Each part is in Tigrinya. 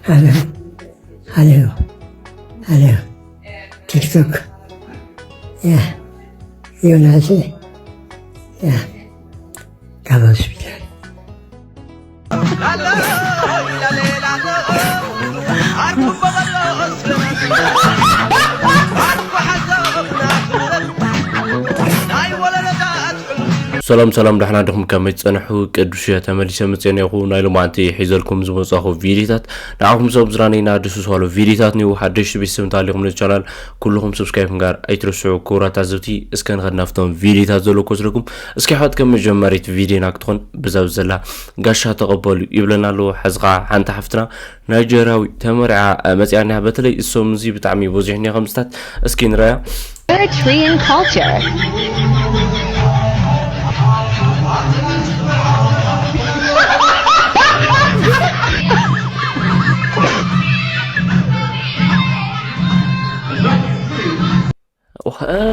Halo, halo, halo. TikTok. Ya, Yunasi. Ya, ካብ ሆስፒታል። ሰላም ሰላም፣ ዳሕና ድኹም ከመይ ትጸንሑ? ቅዱስ እየ፣ ተመሊሰ መጽኤ ነኹ። ናይ ሎማዓንቲ ሒዘልኩም ዝመጻኹ ቪዲዮታት ንዓኹም ሰብ ዝራነይና ድስስ ዋሎ ቪዲዮታት ኒው ሓደሽቲ ቤተሰብ እንተሃሊኹም ነዚ ቻናል ኩልኹም ሰብስክራይብ ምግባር ኣይትረስዑ። ክቡራት ታዘብቲ፣ እስከ ንኸድ ናብቶም ቪዲዮታት ዘለኩ ወስደኩም። እስኪ ኣሕዋት፣ ከም መጀመሪት ቪዲዮና ክትኾን ብዛ ዘላ ጋሻ ተቐበሉ ይብለና ኣለዎ። ሕዚ ኸዓ ሓንቲ ሓፍትና ናይጀርያዊ ተመርዓ መጽያ እኒሃ። በተለይ እሶም እዚ ብጣዕሚ በዚሑ እኒሀ ከምስታት። እስኪ ንረያ። Eritrean culture.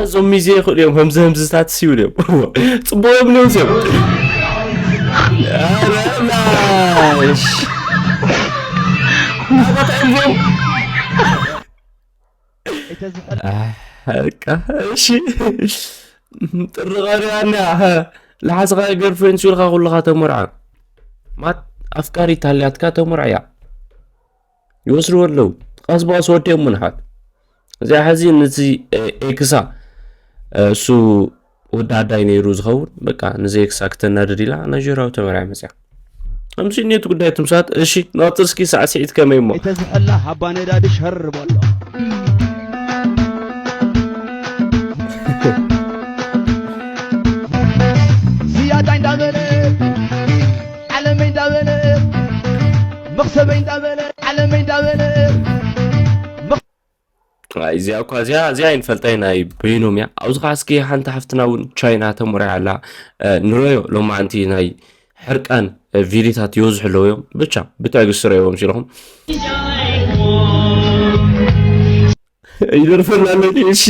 እዞም ሚዜ ይኽእሉ እዮም። ከምዚ ከምዝታት ይብሉ እዮም። ጽቡቕ እዮም እዮም እዚኦም። ኧረ ላሽ። ኣባታ እዮም እዚኦም። በቃ እሺ። ጥሪ ቀሪባና። ለሓስኻ ገርፍሬንድ ሲልካ ኩልኻ ተመርዓ። ማት ኣፍቃሪት ሃልያትካ ተመርዓያ። ይወስድዎ ኣለዉ። ቀስ ብቐስ ወዲኦም ምንሓት። እዚኣ ሕዚ ነዚ ኤክሳ እሱ ወዲ ኣዳይ ነይሩ ዝኸውን በቃ ነዚ ኤክሳ ክተናድድ ኢላ ናይጀርያዊ ተመርዓ መፅያ። ከምዚ እኔቱ ጉዳይ ትምሳት። እሺ፣ ንቐፅል እስኪ ሳዕስዒት ከመይ እሞ? እተ ዝሕላ ሃባ ነዳዲ ሸር በሎ። ዝያዳይ እንዳበለ ዓለመይ እንዳበለ መኽሰበይ እንዳበለ ዓለመይ እንዳበለ እዚኣ እኳ እዚኣ እዚኣ ኣይንፈልጣይ ናይ በይኖም እያ። ኣብዚ ከዓ እስኪ ሓንቲ ሓፍትና እውን ቻይና ተመርዓ ኣላ። ንረዮ ሎማዓንቲ ናይ ሕርቃን ቪዲዮታት ይወዝሑ ኣለዉ እዮም። ብቻ ብትዕግስቲ ረእዎም ሲልኹም ይደርፈና ኣሎ ድዩ? እሺ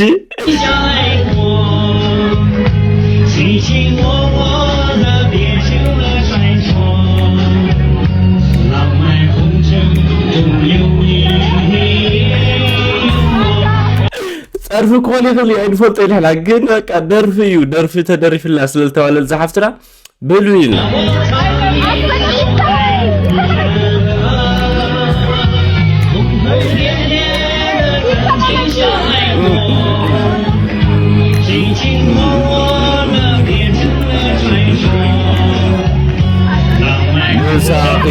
ጸርፊ ክኾን ይኽእል እዩ ኣይንፈልጦ ይንሕና ግን በቃ ደርፊ እዩ። ደርፊ ተደሪፍልና ስለዝተባለ ዝሓፍትና ብሉ ኢልና ምሳኺ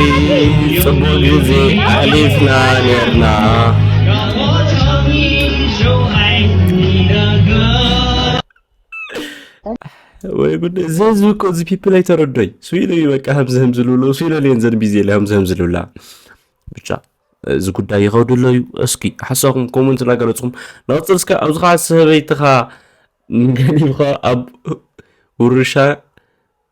ጽቡቕ ግዜ ኣሕሊፍና ኔርና። ወይ ጉድ! እዚ ህዝቢ እኮ እዚ ፒፕል ኣይተረዶይ ስኢሉ እዩ። በቃ ከምዚ ከምዚ ልብሎ ስኢሉ ልየን ዘን ቢዚ የለ ከምዚ ከምዚ ልብላ ብቻ እዚ ጉዳይ ይኸብድ ኣሎ እዩ። እስኪ ሓሳኹም ኮመንት እናገለጽኩም ንቐጽል። እስከ ኣብዚ ኸዓ ሰበይትኻ ገሊብኻ ኣብ ውርሻ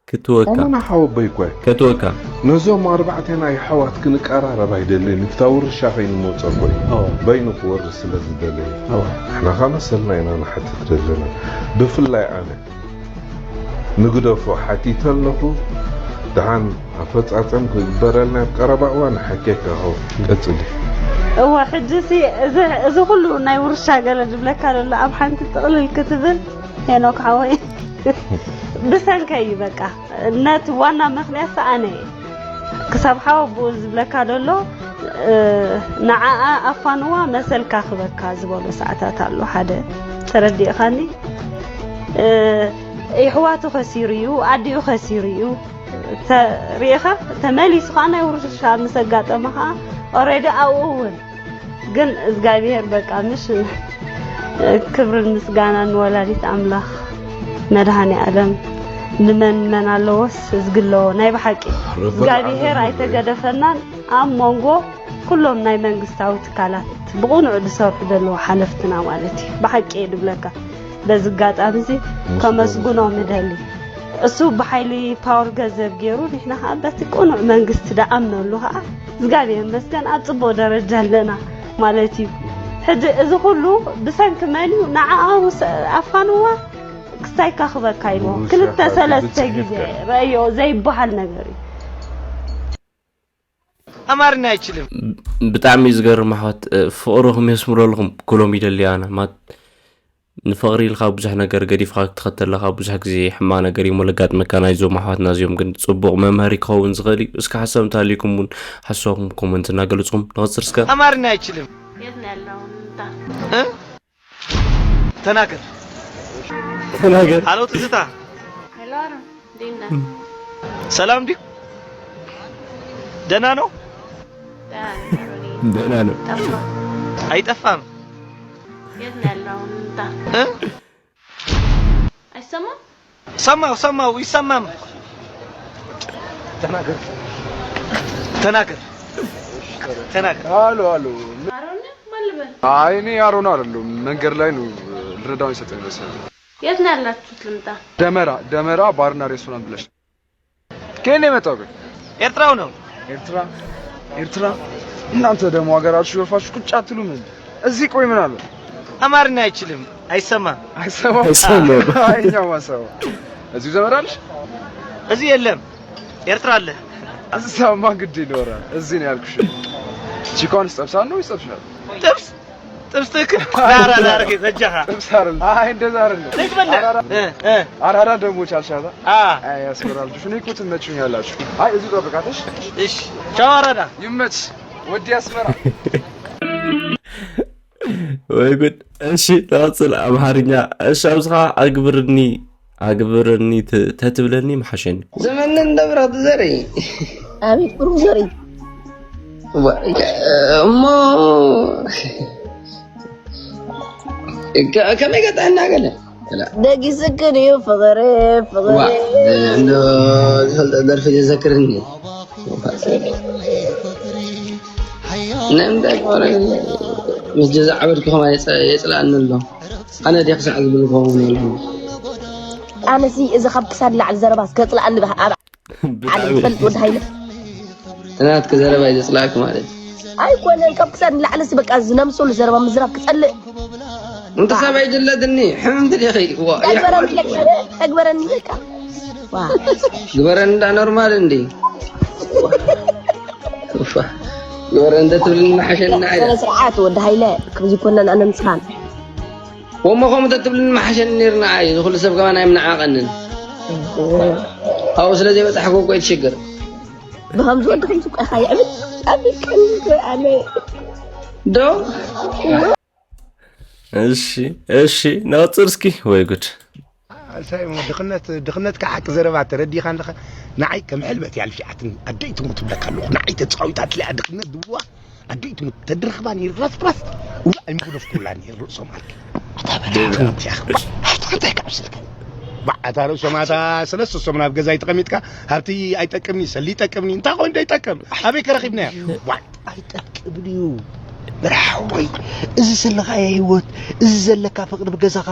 ክትወካ ኣመና ሓወቦይ እኮ እየ። ከትወካ ነዞም ኣርባዕቴና የሕዋት ክንቀራረብ ኣይደልን እዩ ክታ ውርሻ ከይንመፀ እኮ እዩ በይኑ ክወርስ ስለ ዝደለየ ንሕና ከ መሰልና ኢና ንሓትት ዘለና ብፍላይ ኣነ ንግደፎ ሓቲተ ኣለኹ ደሓን ኣፈፃፀም ክግበረልና ኣብ ቀረባ እዋን ሓኬካ ኸው ቀፅሊ እወ ሕጂ ሲ እዚ ኩሉ ናይ ውርሻ ገለ ዝብለካ ዘሎ ኣብ ሓንቲ ጥቕልል ክትብል ሄኖክ ሓወይ ብሰንከይ እዩ በቃ ነቲ ዋና ምኽንያት ሰኣነ እየ ክሳብ ሓወ ብኡ ዝብለካ ዘሎ ንዓኣ ኣፋንዋ መሰልካ ክበካ ዝበሎ ሰዓታት ኣሎ ሓደ ተረዲእኻኒ ይሕዋቱ ከሲሩ እዩ ኣዲኡ ከሲሩ እዩ ሪኢኻ ተመሊሱ ከዓ ናይ ውርሻ ምስ ኣጋጠመ ከዓ ኦሬዲ ኣብኡ እውን ግን እግዚኣብሔር በቃ ምሽ ክብርን ምስጋናን ንወላዲት ኣምላኽ መድሃኔ ኣለም ንመን መን ኣለዎስ እዝግለዎ ናይ ብሓቂ እግዚኣብሔር ኣይተገደፈናን ኣብ መንጎ ኩሎም ናይ መንግስታዊ ትካላት ብቕኑዕ ዝሰርሑ ዘለዉ ሓለፍትና ማለት እዩ ብሓቂ እየ ድብለካ በዚ ኣጋጣሚ እዚ ከመስግኖም እደሊ እሱ ብሓይሊ ፓወር ገንዘብ ገይሩ ንሕና ከዓ በቲ ቅኑዕ መንግስቲ ደኣምነሉ ከዓ እግዚኣብሔር ይመስገን ኣብ ፅቡቅ ደረጃ ኣለና ማለት እዩ ሕጂ እዚ ኩሉ ብሰንኪ መን እዩ ንዓኣ ኣፋንዋ ክስታይ ካክበካ ኢልዎ ክልተ ሰለስተ ግዜ ረእዮ ዘይበሃል ነገር እዩ አማርኛ አይችልም። ብጣዕሚ እዩ ዝገርም ኣሕዋት። ፍቕርኹም የስምረልኹም ክብሎም ይደሊ ኣነ። ማለት ንፍቕሪ ኢልካ ብዙሕ ነገር ገዲፍካ ክትኸተል ኣለካ። ብዙሕ ግዜ ሕማቕ ነገር እዩ ለጋጥመካ። ናይዞም ኣሕዋትና እዚኦም ግን ፅቡቕ መምሃሪ ክኸውን ዝኽእል እዩ። እስከ ሓሳብ እንተሃልዩኩም እውን ሓሳብኩም ኮመንት እናገለፅኩም ንቐፅል እስከ። አማርኛ አይችልም። የት ነው ያለው? ምጣ እ? ተናገር ተናገር። ሀሎ ትዝታ ሄሎ፣ አሮን እንዴት ነህ? ሰላም እንዲሁ ደህና ነው። ደህና ነኝ፣ አሮን። ደህና ነው። ጠፋ። አይጠፋም። የት ነው ያለው? ምጣ እ? አይሰማም? ሰማው ሰማው ይሰማም። ተናገር ተናገር ተናገር። አሎ አሎ። አሮን ነህ? ማን ልበል? አይ እኔ አሮን አይደለሁም። መንገድ ላይ ነው። ልረዳው ይሰጠኝ መሰለኝ። የት ነው ያላችሁት? ልምጣ። ደመራ ደመራ ባርና ሬስቶራንት ብለሽ። ከየት ነው የመጣው ግን? ኤርትራው ነው። ኤርትራ ኤርትራ። እናንተ ደግሞ ሀገራችሁ ገርፋችሁ ቁጭ አትሉም እንዴ? እዚህ ቆይ ምን አለ? አማርኛ አይችልም፣ አይሰማም። አይሰማም። አይሰማም። አይኛው ማሰማው። እዚሁ ዘመድ አለሽ? እዚህ የለም፣ ኤርትራ አለ። እዛማ ግድ ይኖራል። እዚህ ነው ያልኩሽ። ቺኳንስ ጠብሳ ነው ይጠብሻል። ጥብስ ጥብስ ትክክል። ዳራ ዳርጌ ተጃኻ ጥብስ አይደል? አይ እንደዛ አይደል? ልጅ በላ አራዳ እ እ አራዳ ደግሞ ቻልሻታ። አ አይ ያስፈራል። እኔ እኮ ትመቹኛላችሁ። አይ እዚህ ጠብቃትሽ። እሺ ቻው አራዳ። ይመች ወዲ አስመራ። ወይ ጉድ። እሺ ንቐፅል ኣምሓርኛ። እሺ ኣብዚ ከዓ ኣግብርኒ ኣግብርኒ ተ- ተትብለኒ ምሓሸኒ። ዘመንን ደብራት ዘርኢ ኣቤት ብሩክ ዘርኢ እሞ ከ- ከመይ ገጠና ገለ ደጊስክን እዩ ፍቕሪ ዋ ፍቕሪ እንዶ ዝፈልጦ ደርፊ ዘዘክርኒ ነምደ ምስ ጀዛ ዓበድኩ ከማ የፅልኣኒ ኣሎ ኣነ ዲያ ክሳዕ ዝብል ከውን የለን ኣነሲ እዚ ካብ ክሳድ ላዕሊ ዘረባ ከፅልኣኒ ኣብ ዓለም ብጣዕሚ ዝፈልጥ ወዲ ሃይለ ናትክ ዘረባ እዩ ዘፅላእክ ማለት እዩ ኣይኮነን ካብ ክሳድ ንላዕለሲ በቃ ዝነምሰሉ ዘረባ ምዝራብ ክፀልእ እንተ ሰብኣይ ድለትኒ ሕምምቲ ዲኺ ዋ ተግበረኒ በቃ ተግበረኒ በቃ ዋ ግበረኒ እንዳ ኖርማል እንዲ ግበረ እንተ ትብልኒ መሓሸኒ ንዓይ ስነ ስርዓት ወዲ ሃይለ ከምዚ ኮነን ኣነ ምስኻን ወሞ ከምኡ ተትብልኒ መሓሸኒ ነይሩ ንዓይ እዚ ኩሉ ሰብ ከማን ኣይምንዓቐንን ኣብኡ ስለ ዘይበፃሕኩ እኮ ይትሽግር ብከምዚ ወዲ ከምዚ እኮ ኢኻ ይዕብድ ኣቢልከኒ ኣነ ዶ እሺ እሺ ነቕፅል እስኪ። ወይ ጉድ። ሳይ ድኽነት ድኽነትካ ሓቂ ዘረባ ተረዲኻ ኣለኻ። ንዓይ ከም ሕልበት እያ ልፊዓትኒ ኣደይ ትሙት ብለካ ኣለኹ። ንዓይ ተፃዊታትለያ ድኽነት ድዋ ኣደይ ትሙት ተድረኽባ ነይሩ ረፍረፍ እዋ ኣይምጉደፍኩላ ነይሩ ርእሶም ዓርኪ ኣታ በላ እንታይ ካብስልካ ኣታ ርእሶም ኣታ ሰለስተ ሰሙን ኣብ ገዛ ይተቐሚጥካ ሃብቲ ኣይጠቅምኒ ሰሊ ይጠቅምኒ እንታይ ኮይኑ ዶ ይጠቅም ኣበይ ከረኺብናዮ ዋይ ኣይጠቅምን እዩ በርሓወይ እዚ ዘለኻዮ ህይወት እዚ ዘለካ ፍቕሪ ብገዛኻ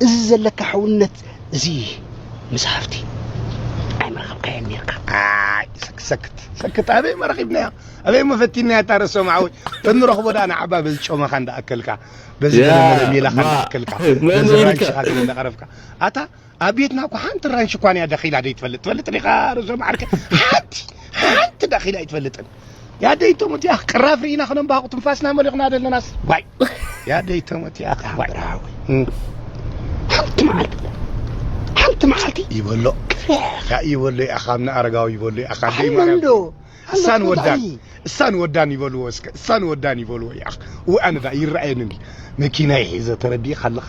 እዚ ዘለካ ሕውነት እዚ ምስ ሃብቲ ኣይመረኸብካዮን ነርካ ኣይ ሰክት ሰክት ሰክት ኣበይ መረኺብናዮ ኣበይ መፈቲናዮ ኣታ ርእሶም ዓወይ ተንረኽቦ ዳ ንዓባ በዚ ጮመኻ እንዳኣከልካ በዚ ያ፣ ገለመለ ሜላኻ ማ፣ እንዳኣከልካ መን በዚ ኢልካ? ራንሽኻ እንዳቐረብካ ኣታ ኣብ ቤትና እኮ ሓንቲ ራንሽ እኳ ንያ ደኺላ ደይትፈልጥ ትፈልጥ ዲኻ ርእሶም ዓርከ ሓንቲ ሓንቲ ደኺላ ኣይትፈልጥን ያ ደይተሞት ያ ቅራፍ ርኢና ክነንባሃቑ ትንፋስና መሊቕና ደለናስ ዋይ ያ ደይተሞት ያ ዋይ ሓንቲ መዓልቲ ሓንቲ መዓልቲ ይበሎ ያ ይበሎ ያ ካብ ንኣረጋዊ ይበሎ ያ ካብ ደይ ማርያም እንዶ እሳን ወዳን እሳን ወዳን ይበልዎ እስከ እሳን ወዳን ይበልዎ ያ ወይ ኣነ ዳ ይረኣየኒ መኪና ሒዘ ተረዲእ ካለኻ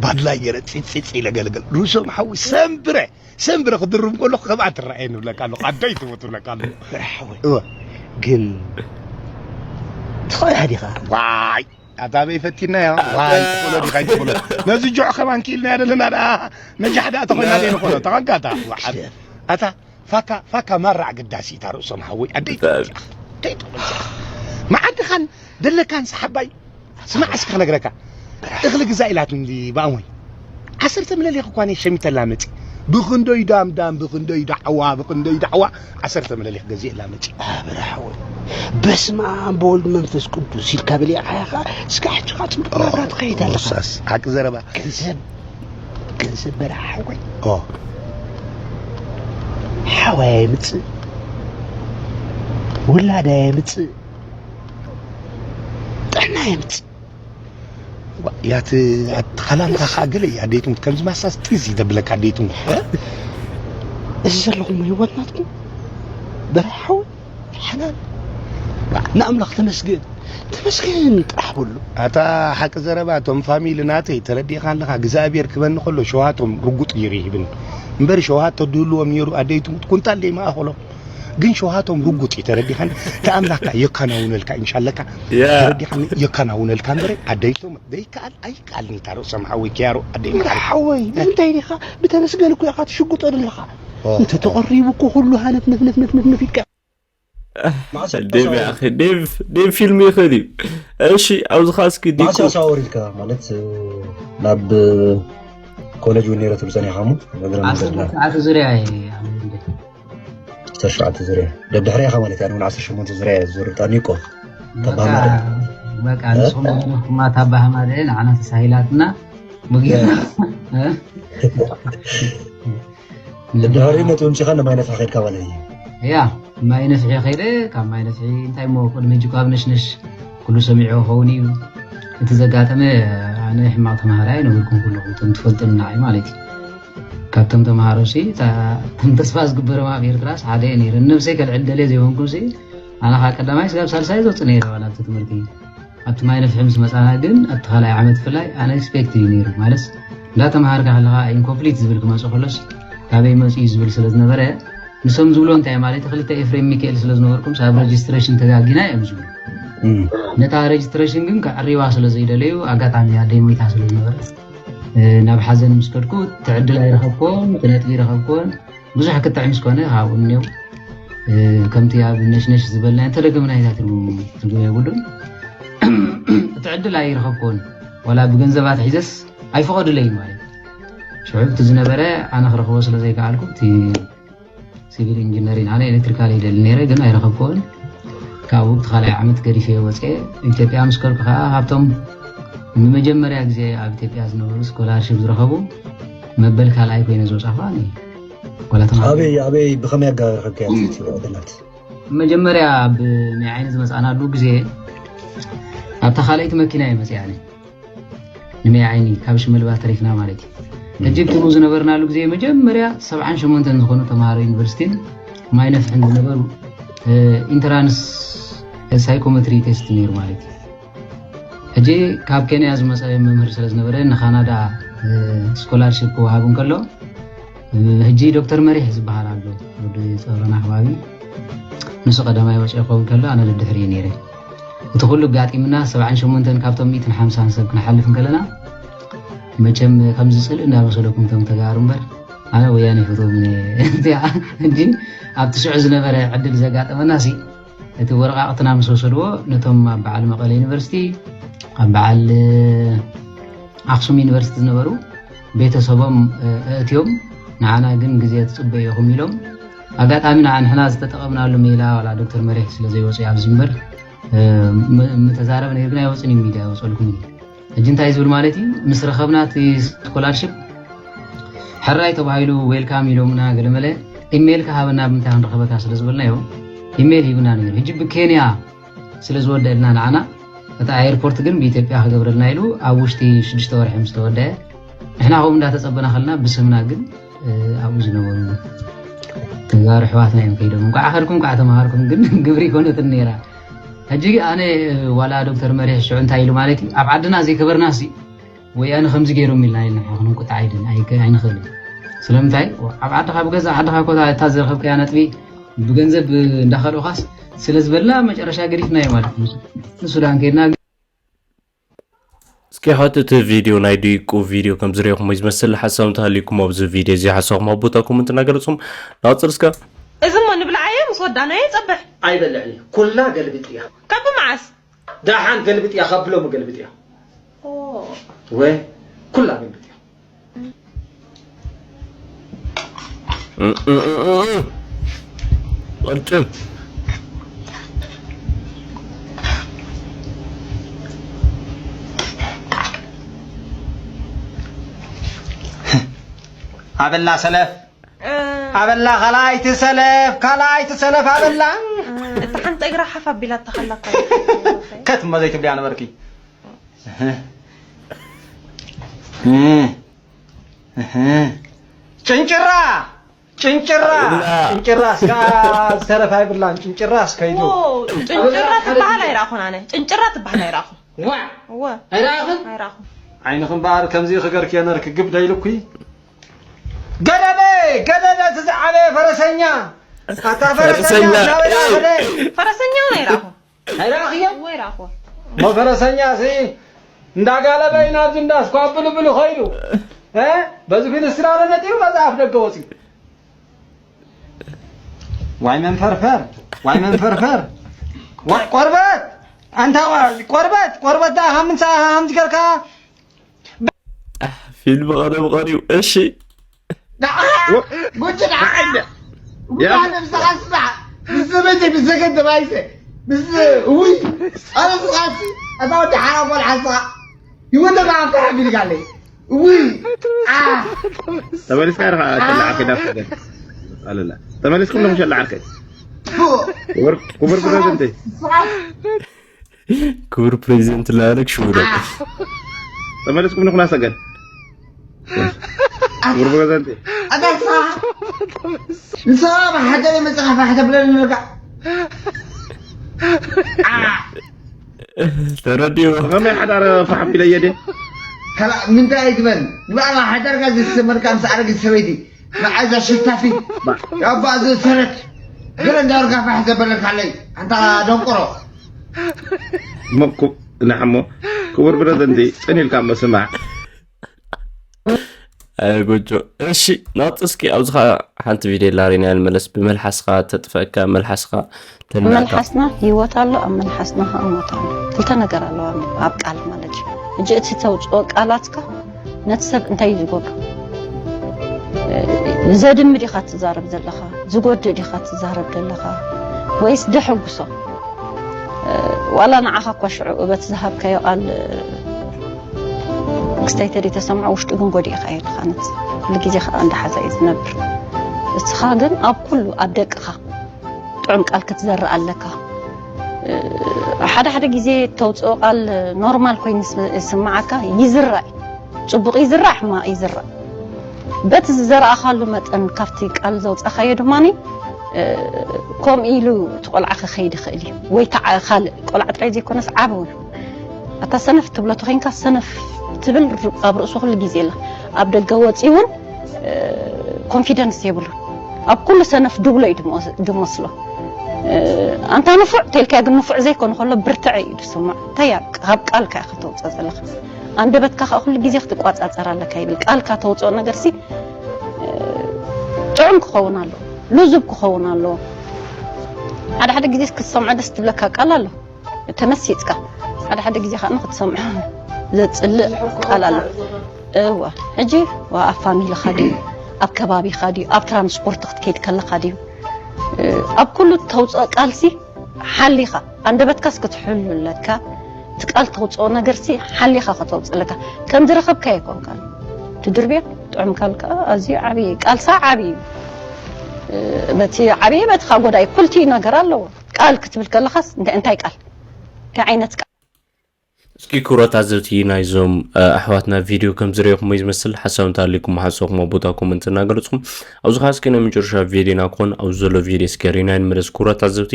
ባድላይ ገረ ፂፂፂ ኢለ ገልገል ርእሶም ሓዊ ሰንብረ ሰንብረ ክድርም ከለኹ ከምኣ ትረኣየኒ ብለካ ኣለኹ ኣደይ ትሞት ብለካ ኣለኹ ሓወይ እወ ግን ትኸዳ ዲኻ ዋይ ኣታ በይ ፈቲናዮ ዋይ ትኽእሎ ዲኻ ይትኽእሎ ነዚ ጆዕ ከማን ክኢልናዮ ዘለና ደኣ ነጃሕ ደኣ ተኾይና ደይ ንኽእሎ ተቐጋታ ዋዓል ኣታ ፋካ ፋካ ማራ ኣገዳሲ እታ ርእሶም ሓወይ ኣደይ ትሞት መዓድኻን ደለካን ሰሓባይ ስማዕ እስኪ ክነግረካ እኽሊ ግዛ ኢላትኒ ብኣሞይ ዓሰርተ ምለሊኽ እኳ ነይ ሸሚተላ መፂ ብኽንደይ ዳምዳም ብኽንደይ ዳዕዋ ብኽንደይ ዳዕዋ ዓሰርተ ምለሊኽ ገዚእላ መፂ ኣብርሃ ወይ በስመ ኣብ በወልድ መንፈስ ቅዱስ ኢልካ በሊዕኻያ ኸዓ እስካ ሕጂ ኸዓ ፅቡቅ ናብራ ትኸይድ ኣለኻ ኡሳስ ሓቂ ዘረባ ገንዘብ ገንዘብ በርሃ ሓወይ ኦ ሓወይ ኣይምፅእ ውላዳ የምፅእ፣ ጥዕና የምፅእ። ያት ኣትኻላምታ ከዓ ገለ እዩ ኣደይትሙት ከምዚ ማሳስ ጢዝ ይደብለካ ኣደይትሙት። እዚ ዘለኹም ህይወት ናትኩም በረሓዊ ሓላል ንኣምላኽ ተመስገን፣ ተመስገን ጥራሕ በሉ። ኣታ ሓቂ ዘረባ እቶም ፋሚሊ ናተይ ተረዲእካ ኣለኻ እግዚኣብሔር ክበኒ ከሎ ሸውሃቶም ርጉጥ እዩ ይህብን እምበር ሸውሃት ተድህልዎም ነይሩ ኣደይትሙት ኩንታል ደይ ማእኸሎም። ግን ሸውሃቶም ርጉጥ እዩ ተረዲኻኒ። ተኣምላካ የካናውነልካ ኢንሻለካ። ተረዲኻኒ የካናውነልካ እምበረ ኣደይቶም ደይከኣል ኣይከኣልን እታ ርእሶም ሓወይ ኪያሮ ኣደይ መሓሪ። ሓወይ ንምንታይ ዲኻ ብተመስገን እኮ ኢኻ ትሽጉጦ ዘለኻ። እንተ ተቐሪቡ እኮ ኩሉ ሃነፍ ነፍ ነፍ ነፍ ነፍ ነፍ ኢልካ። ዴቭ ኣኺ ዴቭ ዴቭ ፊልም ይኽእል እዩ። እሺ ኣብዚ ኻስኪ ዲኮ ማዕስ ኣሳወር ኢልካ ማለት ናብ ኮሌጅ እውን ነይረ ትብሉ ጸኒሕካ እሞ እግረ መንገድና ዓሰርተ ትሽዓተ ዙርያ እየ ኣብ እንደ ዓሰርተ ትሽዓተ ዙርያ ደድሕሪኻ ማለት እያ እውን ዓሰርተ ሸሞንተ ዙርያ እየ ዝዞር ብጣዕሚ እኮ ተባህማሪ በቃ ንስኹም ኹማ ታባህማሪ ንዓና ተሳሂላትና ሙጊና ድሕሪ ነቲ ውንጭኻ ንማይ ነፍሒ ከድካ ማለት እዩ። እያ ማይ ነፍሒ ከይደ ካብ ማይ ነፍሒ እንታይ ሞ ቅድሚ ሕጂ ካብ ነሽነሽ ኩሉ ሰሚዑ ኸውን እዩ እቲ ዘጋጠመ ኣነ ሕማቕ ተማሃራይ ነበርኩም ኩለኹም እቶም ትፈልጡኒ ንዓይ ማለት እዩ ካብቶም ተምሃሮ ሲ እቶም ተስፋ ዝግበሮም ኣብ ኤርትራስ ሓደ እየ ነይረ ንነብሰይ ከልዕል ደልየ ዘይኮንኩም ሲ ኣነ ከዓ ቀዳማይ ስጋብ ሳልሳይ ዘውፅእ ነይረ ዋላ ኣብቲ ትምህርቲ ኣብቲ ማይ ነፍሒ ምስ መፃና ግን ኣብቲ ካልኣይ ዓመት ብፍላይ ኣንኤክስፔክትድ እዩ ነይሩ። ማለትስ እንዳተምሃርካ ከለኻ ኢንኮምፕሊት ዝብል ክመፅእ ከሎስ ካበይ መፂኡ እዩ ዝብል ስለ ዝነበረ ንሶም ዝብልዎ እንታይ ማለት እዩ ክልተ ኤፍሬም ሚካኤል ስለ ዝነበርኩምስ ኣብ ረጅስትሬሽን ተጋጊና እዮም ዝብሉ። ነታ ረጅስትሬሽን ግን ከዕርይዋ ስለ ዘይደለዩ ኣጋጣሚ ኣደይ ሞይታ ስለ ዝነበረት ናብ ሓዘን ምስ ከድኩ እቲ ዕድል ኣይረኸብኩዎን እቲ ነጥቢ ኣይረኸብኩዎን። ብዙሕ ክትዕ ምስ ኮነ ካብኡ እኒው ከምቲ ኣብ ነሽነሽ ዝበልና እንተደገምና ኢዛ ትርጉም ትርጉም የብሉን። እቲ ዕድል ኣይረኸብኩዎን ዋላ ብገንዘብ ኣትሒዘስ ኣይፈቐዱለይ ማለት ሽዑ እቲ ዝነበረ ኣነ ክረኽቦ ስለ ዘይከኣልኩ እቲ ሲቪል ኢንጂነሪን ኣነ ኤሌክትሪካል ይደሊ ነይረ ግን ኣይረኸብኩዎን። ካብኡ እቲ ካልኣይ ዓመት ገዲፈ ወፀ ኢትዮጵያ ምስ ከድኩ ከዓ ካብቶም ንመጀመርያ ግዜ ኣብ ኢትዮጵያ ዝነበሩ ስኮላርሽፕ ዝረኸቡ መበል ካልኣይ ኮይነ ዝወፃኹ ኣነ ዋላ ተማሃሪ ኣበይ ኣበይ ብኸመይ ኣገባብ ረኸብካያ ትምህርቲ ዕድላት መጀመርያ ኣብ ናይ ዓይኒ ዝመፃእናሉ ግዜ ኣብታ ካልኣይቲ መኪና እየ መፅእ ኣነ ንመይ ዓይኒ ካብ ሽመልባ ተሪፍና ማለት እዩ ሕጂ እትብሉ ዝነበርናሉ ግዜ መጀመርያ ሰብዓን ሸሞንተን ዝኾኑ ተምሃሮ ዩኒቨርሲቲን ማይ ነፍሕን ዝነበሩ ኢንትራንስ ሳይኮሜትሪ ቴስት ነይሩ ማለት እዩ ሕጂ ካብ ኬንያ ዝመፀ መምህር ስለ ዝነበረ ንካናዳ ስኮላርሽፕ ክወሃብ እንከሎ ሕጂ ዶክተር መሪሕ ዝበሃል ኣሎ ወዲ ፀረና ከባቢ ንሱ ቀዳማይ ወፂኦ ክኸውን ከሎ ኣነ ደድሕሪ እየ ነይረ እቲ ኩሉ ኣጋጢምና ሰብዓን ሸሞንተን ካብቶም ሚእትን ሓምሳን ሰብ ክንሓልፍ እንከለና መቸም ከምዚ ፅልእ እንዳመሰለኩም ቶም ተጋሩ እምበር ኣነ ወያነ ይፈትዎም እዚኣ እንጂ ኣብቲ ስዑ ዝነበረ ዕድል ዘጋጠመና ሲ እቲ ወረቃቅትና ምስ ወሰድዎ ነቶም ኣብ በዓል መቐለ ዩኒቨርሲቲ ኣብ በዓል ኣክሱም ዩኒቨርሲቲ ዝነበሩ ቤተሰቦም ኣእትዮም ንዓና ግን ግዜ ትፅበዩ ኢኹም ኢሎም ኣጋጣሚ ንዓ ንሕና ዝተጠቐምናሉ ሜላ ዋላ ዶክተር መሪሕ ስለ ዘይወፅኡ ኣብዚ እምበር ምተዛረበ ነይሩ ግን ኣይወፅን እዩ ሚድያ ይወፀልኩም እዩ ሕጂ እንታይ ዝብል ማለት እዩ ምስ ረኸብና እቲ ስኮላርሽፕ ሕራይ ተባሂሉ ዌልካም ኢሎምና ገለመለ ኢሜይል ከሃበና ብምንታይ ክንረኸበካ ስለ ዝበልናዮ ኢሜይል ሂብና ነይሩ ሕጂ ብኬንያ ስለ ዝወደልና ንዓና እቲ ኣየርፖርት ግን ብኢትዮጵያ ክገብረልና ኢሉ ኣብ ውሽጢ ሽዱሽተ ወርሒ ምስ ተወደአ ንሕና ከምኡ እንዳተፀበና ከለና ብስምና ግን ኣብኡ ዝነበሩ ተጋሩ ኣሕዋትና እዮም ከይዶም እንኳዕ ከድኩም እንኳዕ ተምሃርኩም ግን ግብሪ ይኮነትን ነይራ ሕጂ ኣነ ዋላ ዶክተር መሪሕ ሽዑ እንታይ ኢሉ ማለት እዩ ኣብ ዓድና ዘይከበርና ሲ ወያነ ከምዚ ገይሮም ኢልና ኢልና ንሕና ክንቁጣዕ ኣይደን ኣይንኽእልን ስለምንታይ ኣብ ዓድኻ ብገዛ ዓድኻ ኮታ እታ ዝረኸብካያ ነጥቢ ብገንዘብ እንዳኸልኡኻስ ስለ ዝበልና መጨረሻ ገዲፍናዮ ማለት እዩ ንሱዳን ከድና እስኪ ሕት እቲ ቪድዮ ናይ ድይቁ ቪድዮ ከም ዝረኹሞ ዝመስል ሓሳብ እንተሃልዩኩም ኣብዚ ቪድዮ እዚ ሓሳብኩም ኣብ ቦታ ኮመንት እናገለፅኩም ናፅር እስከ እዚ እሞ ንብልዓየ ምስ ወዳናዮ ይፀብሕ ኣይበልዕን እዩ ኩላ ገልብጥ እያ ካብ መዓስ ደሓን ገልብጥ እያ ካብ ብሎሚ ገልብጥ እያ ወ ኩላ ገልብጥ እያ ቅልጥም ኣበላ ሰለፍ ኣበላ ካልኣይቲ ሰለፍ ካልኣይቲ ሰለፍ ኣበላ እታ ሓንቲ እግራ ሓፍ ኣቢላ ተኸላ እኮ። ከት እሞ ዘይትብልያ ነበርኪ። እህ። እህ። ጭንጭራ ጭንጭራ እላ። ጭንጭራ እስካ ዝተረፈ ኣይብላን። ጭንጭራ እስከይዱ ዎ፣ ጭንጭራ ትበሃል ኣይረኣኹን ኣነ። ጭንጭራ ትበሃል ኣይረኣኹን። ዋ እወ፣ ኣይረኣኽን ኣይረኣኹን። ዓይንኺ እምበኣር ከምዚ ክገርክዮ ነርኪ ግብ ደይልኩ። ገደደ ገደደ እቲ ዝዓበየ ፈረሰኛ ኣታ ፈረሰኛ ፈረሰኛ። ናበይ ኣኸደ? ፈረሰኛ እውን ኣይረኣኹን። ኣይረኣኽዮ እወ፣ ኣይረኣኹን። እሞ ፈረሰኛ ሲ እንዳጋለበ እዩ ናብዚ እንዳ ስኳብልብሉ ኸይዱ። እ? በዚ ፊልስትራ ነጢሩ በዚ ኣፍ ደገ ወፂኡ። ዋይ መንፈርፈር ዋይ መንፈርፈር ዋ- ቆርበት ኣንታ ዋ- ቆርበት ቆርበት ዳ ሃምንሳ ሃምዚ ገልካ ፊልም ቀደም ቀሪቡ። እሺ ጉጅ ደዓይነ ጉጅ ንስኻ ስማዕ ምስ ሰበይቲ ምስ ዘገደ ባይሰ ምስ ውይ ኣነ ስኻሲ ኣታ ወዲ ሓራ ጓል ሓንስኻ ይወደ ብኣፍካ ሓቢልካ ኣለይ ውይ ተመሊስካ ኢኻ ሸላ ዓርከይ ናብ ሰገን ኣለላ ተመሊስኩም ሎም ሸላ ዓርከይ ክቡር ክቡር ፕሬዝደንት ክቡር ፕሬዚደንት ላለክ ሽውደ ተመሊስኩም ንኹና ሰገን ክቡር ፕሬዝደንት ኣታ ስኻ ንስኻ ብሓደ መፅኻ ፋሕ ተብለኒ ነርካ ተረዲኡ ከመይ ሓዳር ፋሕ ቢለየ ድየ ምንታይ ኣይትበል ንባዕላ ሓዳርካ ዘስተመርካ ምስ ኣረጊት ሰበይቲ መዓዛ ሽታፊ ያባ ዘሰረት ገለ እንዳወርካ ፋሕ ዘበለካለይ ኣንታ ደንቆሮ እሞ ኩ- ንዓሞ ክቡር ፕሬዝደንት ጽን ኢልካ እሞ ስማዕ ኣይ ጎጆ እሺ ናውጥ እስኪ ኣብዚ ከዓ ሓንቲ ቪድዮ ላሪና ንመለስ ብመልሓስካ ተጥፈእካ መልሓስካ ተልናካ መልሓስና ህይወት ኣሎ ኣብ መልሓስና ከዓ ሞት ኣሎ ክልተ ነገር ኣለዋ ኣብ ቃል ማለት እዩ እጂ እቲ ተውፅኦ ቃላትካ ነቲ ሰብ እንታይ እዩ ዝጎዱ ዘድሚ ዲኻ ትዛረብ ዘለኻ ዝጎድእ ዲኻ ትዛረብ ዘለኻ ወይስ ደሐጉሶ ዋላ ንዓኻ እኳ ሽዑ እበት ዝሃብካዮ ቃል ክስታይ ተደይ ተሰምዖ ውሽጡ ግን ጎዲእኻ እየ ድኻነት ኩሉ ግዜ ከዓ እንዳሓዛ እዩ ዝነብር እስኻ ግን ኣብ ኩሉ ኣብ ደቅኻ ጥዑም ቃል ክትዘርእ ኣለካ ሓደ ሓደ ግዜ ተውፅኦ ቃል ኖርማል ኮይኑ ይስምዓካ ይዝራእ እዩ ፅቡቕ ይዝራእ ሕማቕ ይዝራእ በቲ ዝዘረኣኻሉ መጠን ካብቲ ቃል ዘውፃኻዮ ድማ ከምኡ ኢሉ እቲ ቆልዓ ክኸይድ ይኽእል እዩ ወይ ከዓ ካልእ ቆልዓ ጥራይ ዘይኮነስ ዓብ እውን ኣታ ሰነፍ ትብሎ ተኮይንካ ሰነፍ ትብል ኣብ ርእሱ ኩሉ ግዜ የላ ኣብ ደገ ወፂ እውን ኮንፊደንስ የብሉን ኣብ ኩሉ ሰነፍ ድብሎ እዩ ድመስሎ ኣንታ ንፉዕ ተልካያ ግን ንፉዕ ዘይኮነ ከሎ ብርትዐ እዩ ድስምዖ እንታይ ካብ ቃልካ ኢኻ ተውፅኦ ዘለካ ኣንደበትካ ከዓ ኩሉ ግዜ ክትቋፃፀር ኣለካ ይብል ቃልካ ተውፅኦ ነገር ሲ ጥዑም ክኸውን ኣለዎ ልዙብ ክኸውን ኣለዎ ሓደ ሓደ ግዜ ክትሰምዖ ደስ ትብለካ ቃል ኣሎ ተመሲጥካ ሓደ ሓደ ግዜ ከዓ ክትሰምዖ ዘፅልእ ቃል ኣሎ እዋ ሕጂ ኣብ ፋሚሊኻ ድዩ ኣብ ከባቢኻ ድዩ ኣብ ትራንስፖርት ክትከይድ ከለኻ ድዩ ኣብ ኩሉ ተውፅኦ ቃልሲ ሓሊኻ ኣንደበትካስ ክትሕሉ ኣለካ እቲ ቃል ተውፅኦ ነገርሲ ሓሊኻ ከተውፅእ ኣለካ ከም ዝረኸብካ ይኮንካ ትድርብያ ጥዑም ካልካ ኣዝዩ ዓብዪ ቃልሳ ዓብዪ እዩ በቲ ዓብዪ በቲ ካ ጎዳይ ኩልቲ ነገር ኣለዎ ቃል ክትብል ከለኻስ እንታይ እንታይ ቃል እንታይ ዓይነት ቃል እስኪ ክቡራት ኣዘብቲ ናይዞም ኣሕዋትና ቪድዮ ከም ዝረኹሞ ዝመስል ሓሳብ እንተሃልኩም ሓሳብኩም ኣብ ቦታ ኮመንት እናገለፅኩም ኣብዚ ከዓ እስኪ ናይ መጨረሻ ቪድዮና ክኾን ኣብዚ ዘሎ ቪድዮ እስኪ ሪና ንመለስ ክቡራት ኣዘብቲ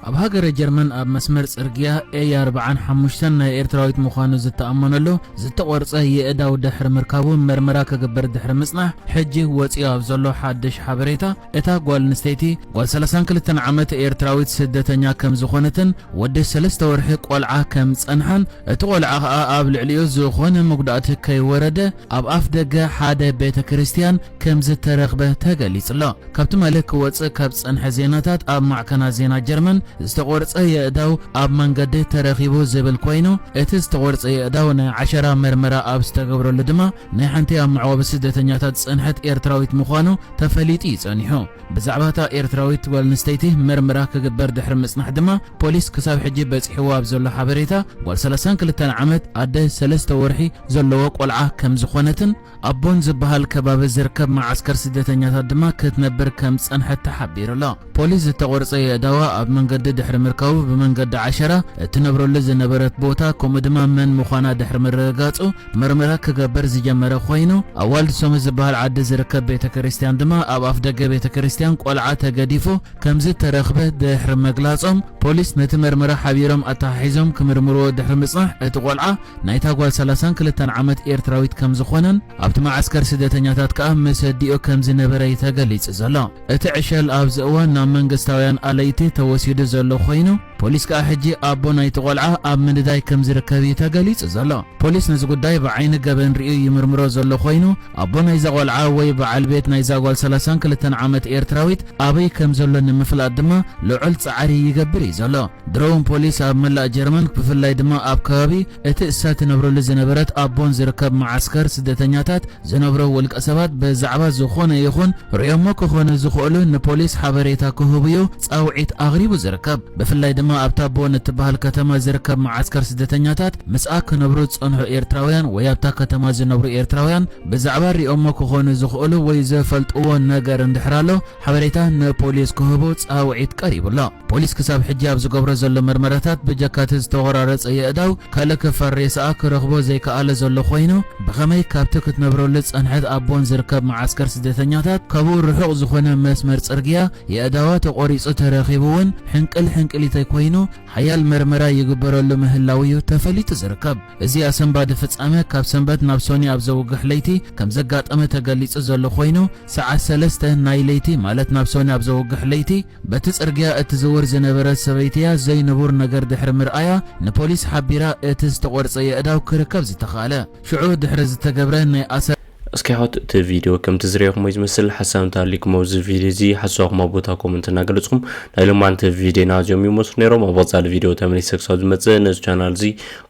ኣብ ሃገረ ጀርመን ኣብ መስመር ጽርግያ ኤ ኣርብዓን ሓሙሽተን ናይ ኤርትራዊት ምዃኑ ዝተኣመነሉ ዝተቖርጸ የእዳው ድሕሪ ምርካቡ መርመራ ክግበር ድሕሪ ምጽናሕ ሕጂ ወጺኡ ኣብ ዘሎ ሓድሽ ሓበሬታ እታ ጓል ኣንስተይቲ ጓል ሰላሳን ክልተን ዓመት ኤርትራዊት ስደተኛ ከም ዝኾነትን ወዲ ሰለስተ ወርሒ ቆልዓ ከም ዝጸንሓን እቲ ቆልዓ ከኣ ኣብ ልዕሊኡ ዝኾነ መጉዳእቲ ከይወረደ ኣብ ኣፍ ደገ ሓደ ቤተ ክርስትያን ከም ዝተረኽበ ተገሊጹ ኣሎ። ካብቲ ማለ ክወጽእ ካብ ዝጸንሐ ዜናታት ኣብ ማዕከናት ዜና ጀርመን ዝተቖርጸ የእዳው ኣብ መንገዲ ተረኺቡ ዝብል ኮይኑ እቲ ዝተቖርጸ የእዳው ናይ ዓሸራ መርመራ ኣብ ዝተገብረሉ ድማ ናይ ሓንቲ ኣብ መዕቆቢ ስደተኛታት ዝጸንሐት ኤርትራዊት ምዃኑ ተፈሊጡ እዩ ጸኒሑ። ብዛዕባ እታ ኤርትራዊት ጓል ኣንስተይቲ መርመራ ክግበር ድሕሪ ምጽናሕ ድማ ፖሊስ ክሳብ ሕጂ በጺሕዎ ኣብ ዘሎ ሓበሬታ ጓል ሰላሳን ክልተን ዓመት ኣደ ሰለስተ ወርሒ ዘለዎ ቆልዓ ከም ዝኾነትን ኣቦን ዝበሃል ከባቢ ዝርከብ መዓስከር ስደተኛታት ድማ ክትነብር ከም ዝጸንሐት ተሓቢሩ ኣሎ። ፖሊስ ዝተቖርጸ የእዳዋ ኣብ መንገዲ ድሕሪ ምርካቡ ብመንገዲ ዓሸራ እትነብረሉ ዝነበረት ቦታ ከምኡ ድማ መን ምዃና ድሕሪ ምርግጋጹ መርመራ ክገብር ዝጀመረ ኮይኑ፣ ኣብ ዋልድ ሶመ ዝበሃል ዓዲ ዝርከብ ቤተ ክርስቲያን ድማ ኣብ ኣፍ ደገ ቤተ ክርስቲያን ቆልዓ ተገዲፉ ከም ዝተረኽበ ድሕሪ ምግላጾም፣ ፖሊስ ነቲ መርመራ ሓቢሮም ኣተሓሒዞም ክምርምርዎ ድሕሪ ምጽናሕ እቲ ቆልዓ ናይታ ጓል ሰላሳን ክልተን ዓመት ኤርትራዊት ከም ዝኾነን ኣብቲ መዓስከር ስደተኛታት ከኣ ምስ ኣዲኡ ከም ዝነበረ እዩ ተገሊጹ ዘሎ። እቲ ዕሸል ኣብዚ እዋን ናብ መንግስታውያን ኣለይቲ ተወሲዱ ዘሎ ኮይኑ፣ ፖሊስ ከኣ ሕጂ ኣቦ ናይቲ ቆልዓ ኣብ ምንዳይ ከም ዝርከብ እዩ ተገሊጹ ዘሎ። ፖሊስ ነዚ ጉዳይ ብዓይኒ ገበን ርእዩ ይምርምሮ ዘሎ ኮይኑ፣ ኣቦ ናይዛ ቆልዓ ወይ በዓል ቤት ናይዛ ጓል ሰላሳን ክልተን ዓመት ኤርትራዊት ኣበይ ከም ዘሎ ንምፍላጥ ድማ ልዑል ጻዕሪ ይገብር እዩ ዘሎ። ድሮውን ፖሊስ ኣብ መላእ ጀርመን ብፍላይ ድማ ኣብ ከባቢ እቲ እሳ ትነብረሉ ዝነበረት ኣቦን ዝርከብ መዓስከር ስደተኛታት ዝነብሮ ውልቀ ሰባት ብዛዕባ ዝኾነ ይኹን ርእዮሞ ክኾኑ ዝኽእሉ ንፖሊስ ሓበሬታ ክህቡዩ ጻውዒት ኣቕሪቡ ዝርከብ። ብፍላይ ድማ ኣብታ ቦን እትበሃል ከተማ ዝርከብ መዓስከር ስደተኛታት ምስኣ ክነብሩ ዝጸንሑ ኤርትራውያን ወይ ኣብታ ከተማ ዝነብሩ ኤርትራውያን ብዛዕባ ርእዮሞ ክኾኑ ዝኽእሉ ወይ ዘፈልጥዎ ነገር እንድሕር ኣሎ ሓበሬታ ንፖሊስ ክህቡ ጻውዒት ቀሪቡ ኣሎ። ፖሊስ ክሳብ ሕጂ ኣብ ዝገብሮ ዘሎ መርመራታት ብጀካቲ ዝተቖራረጸ የእዳው ካልእ ክፋል ሬሳኣ ክረኽቦ ዘይከኣለ ዘሎ ኮይኑ፣ ብኸመይ ካብቲ ክትነብረሉ ዝጸንሐት ኣቦን ዝርከብ መዓስከር ስደተኛታት ካብኡ ርሑቕ ዝኾነ መስመር ጽርግያ የእዳዋ ተቖሪጹ ተረኺቡ እውን ሕንቅል ሕንቅሊተይ ኮይኑ ሓያል መርመራ ይግበረሉ ምህላው እዩ ተፈሊጡ ዝርከብ። እዚ ኣሰንባዲ ፍጻመ ካብ ሰንበት ናብ ሶኒ ኣብ ዘውግሕ ለይቲ ከም ዘጋጠመ ተገሊጹ ዘሎ ኮይኑ፣ ሰዓት ሰለስተ ናይ ለይቲ ማለት ናብ ሶኒ ኣብ ዘውግሕ ለይቲ በቲ ጽርግያ እትዝውር ዝነበረት ሰበይቲያ ዘይንቡር ነገር ድሕሪ ምርኣያ ንፖሊስ ሓቢራ እቲ ዝተቖርጸ የእዳው ክርከብ ዝተኻእለ። ሽዑ ድሕሪ ዝተገብረ ናይ ኣሰር እስኪ ሓወት እቲ ቪድዮ ከምቲ ዝረኹሞ ዝመስል ሓሳብ እንተሃሊኩም ኣብዚ ቪድዮ እዚ ሓሳብኩም ኣብ ቦታ ኮመንት እናገለጽኩም ናይ ሎማንቲ ቪድዮና እዚኦም ይመስሉ ነይሮም። ኣብ ቀጻሊ ቪድዮ ተመሊሰ ክሳብ ዝመጽእ ነዚ ቻናል እዚ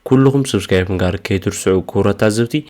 ኩልኹም ሰብስክራይብ ምግባር ከይትርስዑ ክቡራት ታዘብቲ።